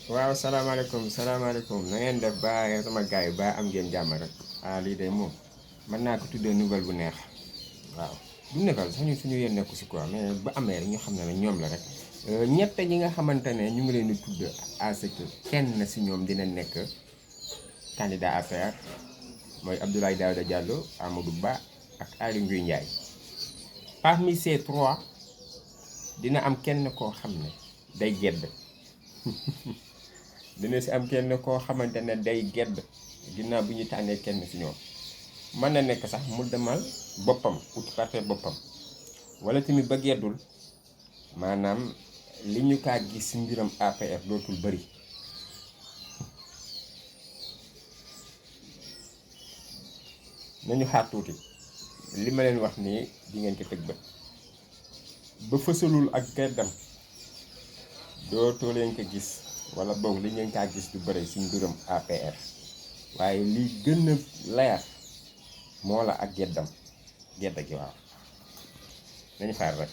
waaw salaamaaleykum na ngeen def ba sama gars yi ba am ngeen jàmm rek lii de moom mën naa ko tuddee nouvelle bu neex waaw du nekkal sax ñun suñu yéen nekku si quoi mais bu amee rek ñu xam ne ñoom la rek ñett ñi nga xamante ne ñu ngi leen di tudd à ce que kenn si ñoom dina nekk candidat APR mooy Abdoulaye Daouda Diallo Amadou Ba ak Aly Ngouye Ndiaye parmi ces trois dina am kenn koo xam ne day gedd dina si am kenn koo xamante ne day gedd ginnaaw bu ñu tànnee kenn si ñoom mën na nekk sax mu demal boppam ut parti boppam wala tamit ba geddul maanaam li ñu kaa gis si mbiram APR dootul bëri nañu xaar tuuti li ma leen wax nii di ngeen ko tëg ba fësalul ak geddam dootoo leen ko gis wala boog li ngeen kaa gis du bëri si mbiram APR waaye li gën a leer moo la ak geddam gedda gi waaw nañu xaar rek